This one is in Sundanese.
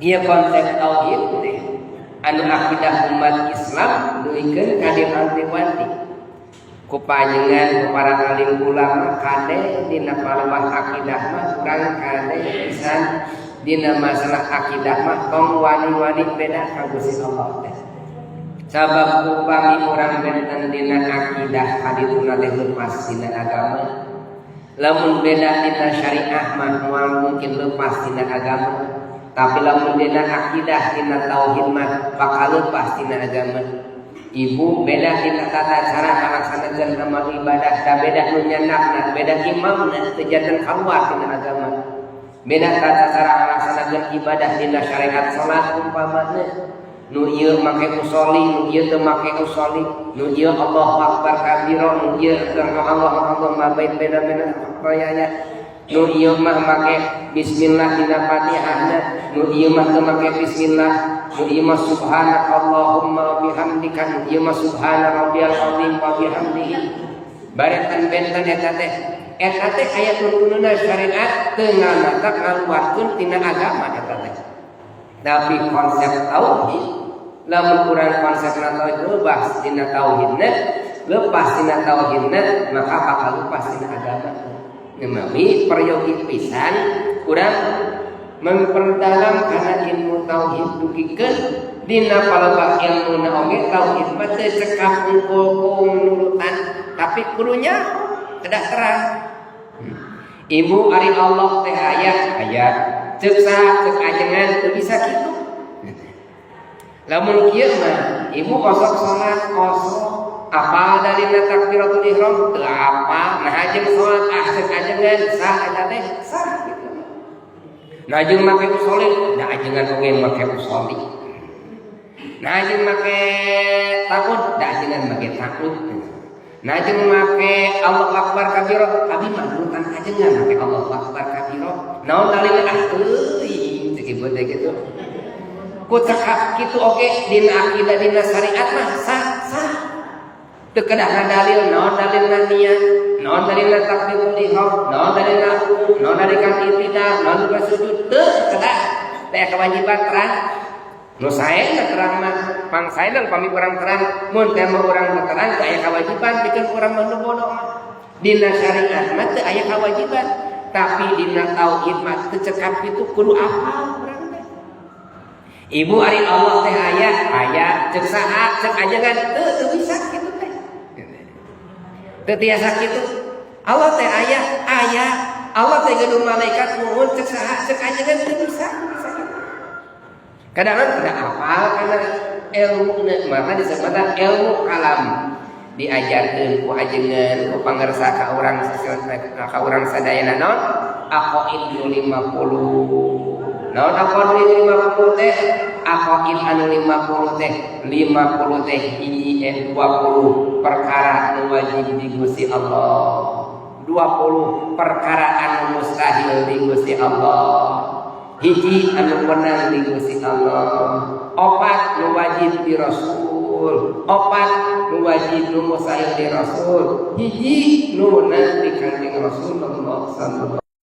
Ieu konsep tauhid teh anu akidah umat Islam dugikeun ka diwanti-wanti ku panjenengan, ku para alim ulama, kade dina palebah akidah mah urang kade pisan. Dina masalah akidah mah tong wani-wani beda ka Gusti Allah teh, sabab upami urang benten dina akidah, kadituna teh lepas dina agama. Lamun beda dina syariah mah moal mungkin lepas dina agama, tapi lamun dina akidah, dina tauhid mah bakal lepas dina agama. Ibu beda dina tata cara melaksanakan amal ibadah da beda nu nyandakna, beda imamna, teu janten keluar dina agama. Beda tata cara melaksanakan ibadah dina syariat salat umpamana, nu ieu make usoli, nu ieu teu make usoli, nu ieu Allahu akbar kabira, nu ieu Allah Allah ma bait, beda-beda rayanya. Nu ieu mah make bismillah dina Fatihahna, nu ieu mah teu make bismillah, nu ieu mah subhanakallahumma wa bihamdika, nu ieu mah subhana rabbiyal azim wa bihamdihi. Baretan benten eta teh, eta teh aya tuntunanna syariat, teu ngamatak ngaluarkeun tina agama eta teh. Tapi konsep tauhid, lamun urang konsep tauhid lepas dina tauhidna, lepas dina tauhidna, maka bakal lepas dina agama. Memang peryogi pisan urang memperdalam karena ilmu tauhid, dugikeun dina palebah ilmu na oge tauhid mah teu cekap unggul ku nurutan, tapi kudunya kedah terang. Ibu, ari Allah teh aya? Aya. Cek saha? Cek ajengan. Teu bisa kitu. Lamun kieu mah ibu kosok salat kosok, apal dalilna takbiratul ihram? Teu apal. Nah, jeung salat, ah, cek ajengan sah eta teh, sah gitu. Nah, jeung make usoli, nah, ajengan oge make usoli. Nah, jeung make takut, da ajengan make takut. Nah, jeung make Allahu akbar kabira, abi mah nurutan ajengan make Allahu akbar kabira. Naon dalilna? Ah, teuing, cek ibu teh kitu. Ku cekap kitu oge dina akidah, dina syariat mah sah sah. Teu kedah dalil. Naon dalilna niat, naon dalilna takbiratul ihram, naon dalilna ruku, naon dalilna i'tidal, naon dalilna sujud, teu kedah. Teh kewajiban terang. Nu sae terang mah pang sae, pami urang terang. Mun teh mah urang teu terang, teu aya kewajiban pikeun urang mah. Nu bodoh mah dina syariat mah teu aya kewajiban, tapi dina tauhid mah teu cekap kitu, kudu apal urang teh. Ibu, ari Allah teh aya? Aya. Cek saha? Cek ajengan. Teu, teu bisa kitu teh, teu tiasa kitu. Allah teh aya? Aya. Allah teh gaduh malaikat? Muhun. Cek saha? Cek ajengan. Teu bisa, bisa kitu. Kadang-kadang tidak hafal karena ilmu, maka disebutkan ilmu kalam diajarkeun ku ajengan, ku pangersa ka urang sadayana. Naon aqaid nu 50? Naon aqaid 50 teh? Aqaid anu 50 teh, 50 teh hiji, 20 perkara anu wajib di Gusti Allah, 20 perkara anu mustahil di Gusti Allah, hiji anu menang di Gusti Allah, opat nu wajib di Rasul, opat nu wajib nu mustahil di Rasul, hiji nu menang di Kanjeng Rasulullah sallallahu